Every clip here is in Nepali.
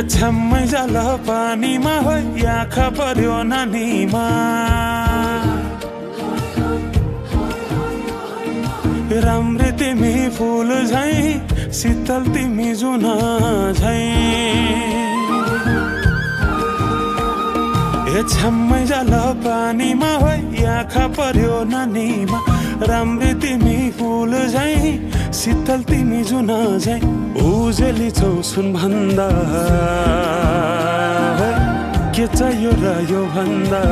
छ्याम्मै जाल पानीमा हो आँखा पर्यो नानीमा राम्री तिमी फुल झै शीतल तिमी जुन झै छ्याम्मै जाल पानीमा हो आँखा पर्यो नानीमा राम्री तिमी फुल झै शीतल तिमी जुन झै उजेली छौ सुन भन्दा के चाहियो र यो भन्दा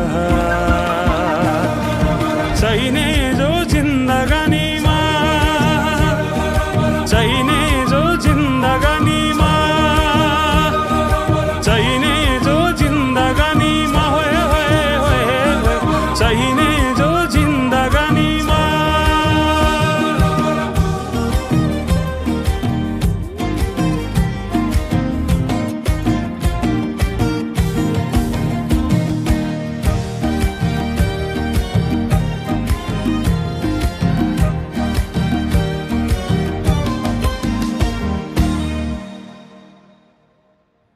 चाहिने जो जिन्दगानीमा चाहिने जो जिन्दगानीमा चाहिने जो जिन्दगानीमा होए होए होए चाहिने जो जिन्दगानीमा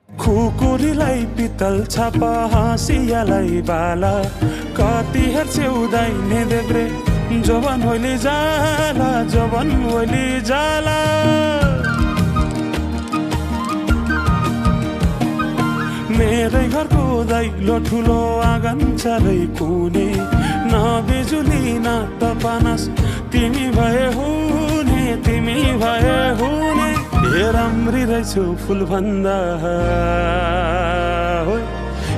खुकुरीलाई पितल छापा हाँसियालाई बाला कति हेर्छौ दाइने देब्रे जवान होली जाला जवान होली जाला मेरै घरको दैलो ठुलो आँगन चारै कुने न बिजुली न त पानस तिमी भए हुने तिमी भए हुने राम्री रहेछौ फुल भन्दा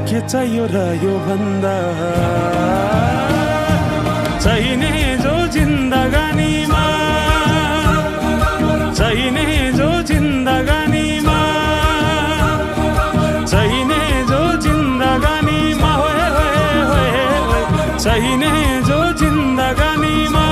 के चाहियो र यो भन्दा चाहिने जो जिन्दगानीमा चाहिने जो जिन्दगानीमा चाहिने जो जिन्दगानीमा होए होए होए चाहिने जो जिन्दगानीमा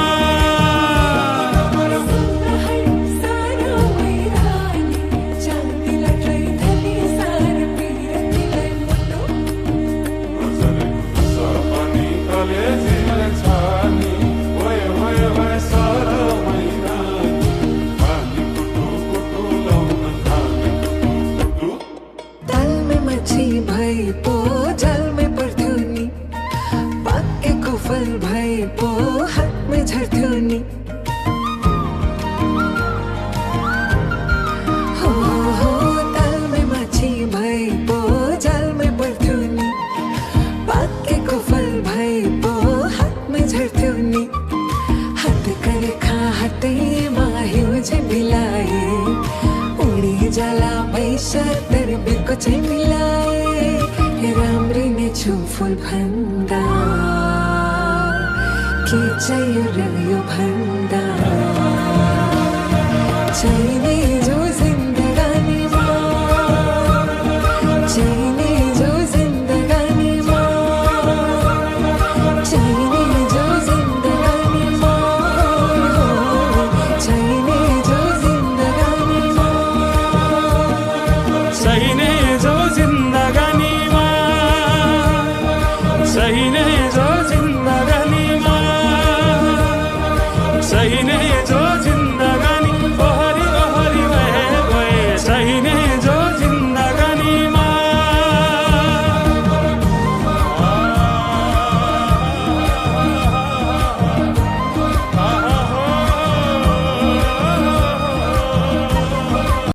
राम्री नै छु फुल भन्दा के चाहियो र यो भन्दा चाहिने जो जिन्दगानीमा चाहिने जो जिन्दगानीमा चाहिने जो जिन्दगानीमा चाहिने जो जिन्दगानीमा चाहिने जो जिन्दगानीमा चाहिने जो जिन्दगानीमा चाहिने जो